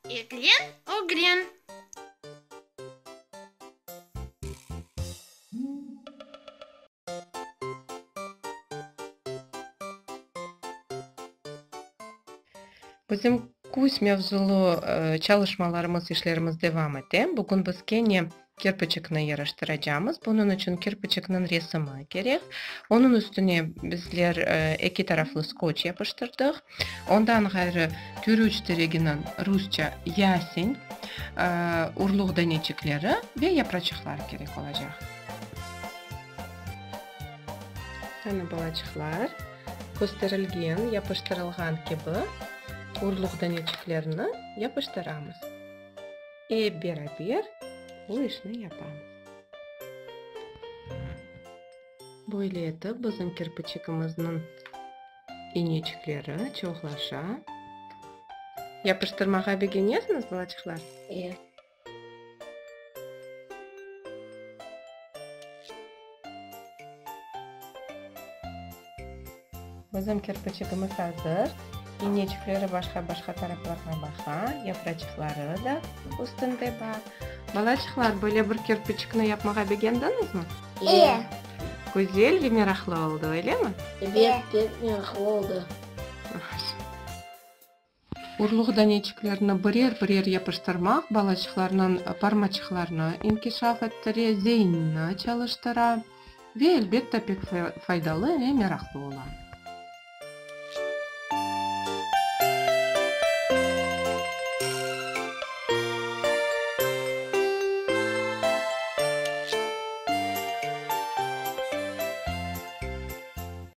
Eglen, ögren. Bizim küz mevzulı çalışmalarımız, işlerimiz devam ete. Bugün biz kene Kirpiçikni yaraştıracamız. Bunıñ içün kirpiçikniñ resimi kerek. Onıñ üstüne bizler eki taraflı skotç yapıştırdıq. Ondan ğayrı türüç tereginiñ, rusça, yasen, urluq daneçikleri ve yapraçıqlar kerek olacaq. Qani, balaçıqlar, kösterilgen, yapıştırılğan kibi urluq daneçiklerini yapıştıramız. Ep beraber bu işni yapamız. Böyle etip bizim kirpiçigimizniñ ineçikleri çoqlaşa. Yapıştırmağa begenesiñiz, balaçıqlar? E. Bizim kirpiçigimiz azır. İneçikleri başqa-başqa taraflarğa baqa, yapraçıqları da üstünde bar. Balaçıqlar, böyle bir kirpiçikni yapmağa begendiñizmi? E. Güzel ve meraqlı oldı, öylemi? Ebet, pek meraqlı oldı. Urluq daneçiklerini birer-birer yapıştırmaq balaçıqlarnıñ parmaçıqlarını inkişaf ettire, zeinini çalıştıra ve, elbette, pek faydalı ve meraqlı ola.